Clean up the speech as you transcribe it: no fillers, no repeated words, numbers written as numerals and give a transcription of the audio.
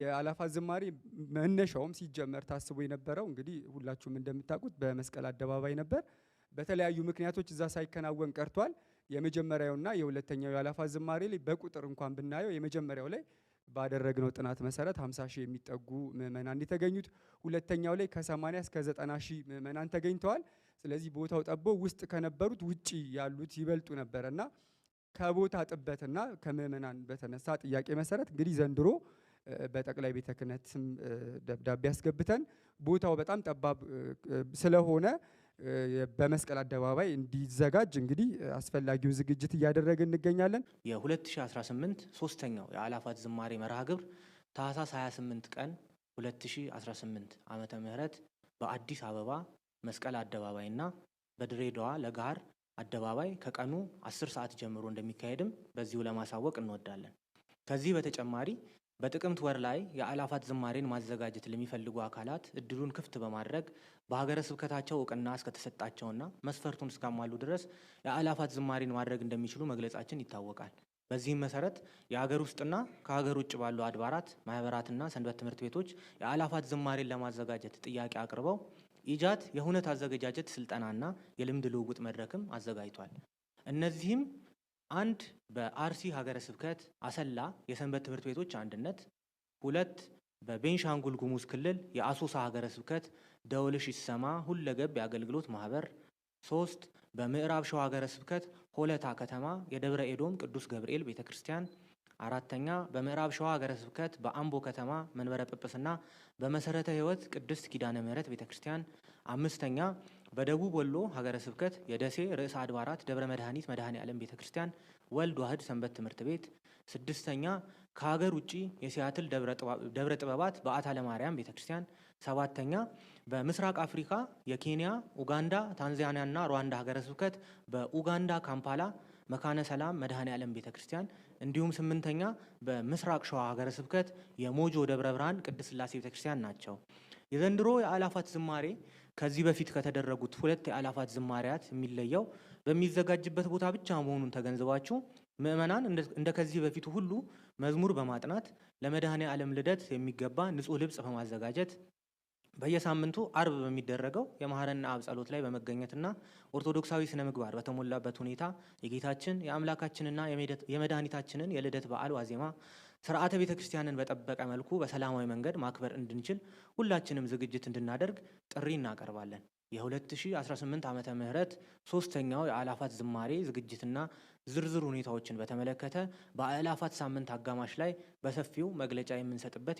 የአእላፋት ዝማሬ መነሻውም ሲጀመር ታስቦ የነበረው እንግዲህ ሁላችሁም እንደምታውቁት በመስቀል አደባባይ ነበር። በተለያዩ ምክንያቶች እዛ ሳይከናወን ቀርቷል። የመጀመሪያውና የሁለተኛው የአእላፋት ዝማሬ ላይ በቁጥር እንኳን ብናየው የመጀመሪያው ላይ ባደረግነው ጥናት መሰረት 50 ሺህ የሚጠጉ ምእመናን የተገኙት፣ ሁለተኛው ላይ ከ80 እስከ 90 ሺህ ምእመናን ተገኝተዋል። ስለዚህ ቦታው ጠቦ ውስጥ ከነበሩት ውጪ ያሉት ይበልጡ ነበረና ከቦታ ጥበትና ከምእመናን በተነሳ ጥያቄ መሰረት እንግዲህ ዘንድሮ በጠቅላይ ቤተ ክህነትም ደብዳቤ አስገብተን ቦታው በጣም ጠባብ ስለሆነ በመስቀል አደባባይ እንዲዘጋጅ እንግዲህ አስፈላጊውን ዝግጅት እያደረግን እንገኛለን። የ2018 ሶስተኛው የአእላፋት ዝማሬ መርሃ ግብር ታህሳስ 28 ቀን 2018 ዓመተ ምህረት በአዲስ አበባ መስቀል አደባባይና በድሬዳዋ ለገሃር አደባባይ ከቀኑ 10 ሰዓት ጀምሮ እንደሚካሄድም በዚሁ ለማሳወቅ እንወዳለን። ከዚህ በተጨማሪ በጥቅምት ወር ላይ የአእላፋት ዝማሬን ማዘጋጀት ለሚፈልጉ አካላት እድሉን ክፍት በማድረግ በሀገረ ስብከታቸው እውቅና እስከተሰጣቸውና መስፈርቱን እስካሟሉ ድረስ የአእላፋት ዝማሬን ማድረግ እንደሚችሉ መግለጻችን ይታወቃል። በዚህም መሰረት የሀገር ውስጥና ከሀገር ውጭ ባሉ አድባራት፣ ማህበራትና ሰንበት ትምህርት ቤቶች የአእላፋት ዝማሬን ለማዘጋጀት ጥያቄ አቅርበው ኢጃት የሁነት አዘገጃጀት ስልጠናና የልምድ ልውውጥ መድረክም አዘጋጅቷል። እነዚህም አንድ በአርሲ ሀገረ ስብከት አሰላ የሰንበት ትምህርት ቤቶች አንድነት፣ ሁለት በቤንሻንጉል ጉሙዝ ክልል የአሶሳ ሀገረ ስብከት ደወልሽ ይሰማ ሁለገብ የአገልግሎት ማህበር፣ ሶስት በምዕራብ ሸዋ ሀገረ ስብከት ሆለታ ከተማ የደብረ ኤዶም ቅዱስ ገብርኤል ቤተ ክርስቲያን፣ አራተኛ በምዕራብ ሸዋ ሀገረ ስብከት በአምቦ ከተማ መንበረ ጵጵስና በመሰረተ ሕይወት ቅድስት ኪዳነ ምሕረት ቤተ ክርስቲያን፣ አምስተኛ በደቡብ ወሎ ሀገረ ስብከት የደሴ ርዕሰ አድባራት ደብረ መድኃኒት መድኃኔ ዓለም ቤተ ክርስቲያን ወልድ ዋህድ ሰንበት ትምህርት ቤት፣ ስድስተኛ ከሀገር ውጭ የሲያትል ደብረ ጥበባት በዓታ ለማርያም ቤተ ክርስቲያን፣ ሰባተኛ በምስራቅ አፍሪካ የኬንያ፣ ኡጋንዳ፣ ታንዛኒያና ሩዋንዳ ሀገረ ስብከት በኡጋንዳ ካምፓላ መካነ ሰላም መድኃኔ ዓለም ቤተ ክርስቲያን፣ እንዲሁም ስምንተኛ በምስራቅ ሸዋ ሀገረ ስብከት የሞጆ ደብረ ብርሃን ቅድስት ሥላሴ ቤተ ክርስቲያን ናቸው። የዘንድሮ የአእላፋት ዝማሬ ከዚህ በፊት ከተደረጉት ሁለት የአእላፋት ዝማሬያት የሚለየው በሚዘጋጅበት ቦታ ብቻ መሆኑን ተገንዝባችሁ ምእመናን እንደ ከዚህ በፊቱ ሁሉ መዝሙር በማጥናት ለመድኃኔ ዓለም ልደት የሚገባ ንጹሕ ልብስ በማዘጋጀት በየሳምንቱ አርብ በሚደረገው የመሐረነ አብ ጸሎት ላይ በመገኘትና ኦርቶዶክሳዊ ስነ ምግባር በተሞላበት ሁኔታ የጌታችን የአምላካችንና የመድኃኒታችንን የልደት በዓል ዋዜማ ስርዓተ ቤተ ክርስቲያንን በጠበቀ መልኩ በሰላማዊ መንገድ ማክበር እንድንችል ሁላችንም ዝግጅት እንድናደርግ ጥሪ እናቀርባለን። የ2018 ዓመተ ምህረት ሶስተኛው የአእላፋት ዝማሬ ዝግጅትና ዝርዝር ሁኔታዎችን በተመለከተ በአእላፋት ሳምንት አጋማሽ ላይ በሰፊው መግለጫ የምንሰጥበት ይሆናል።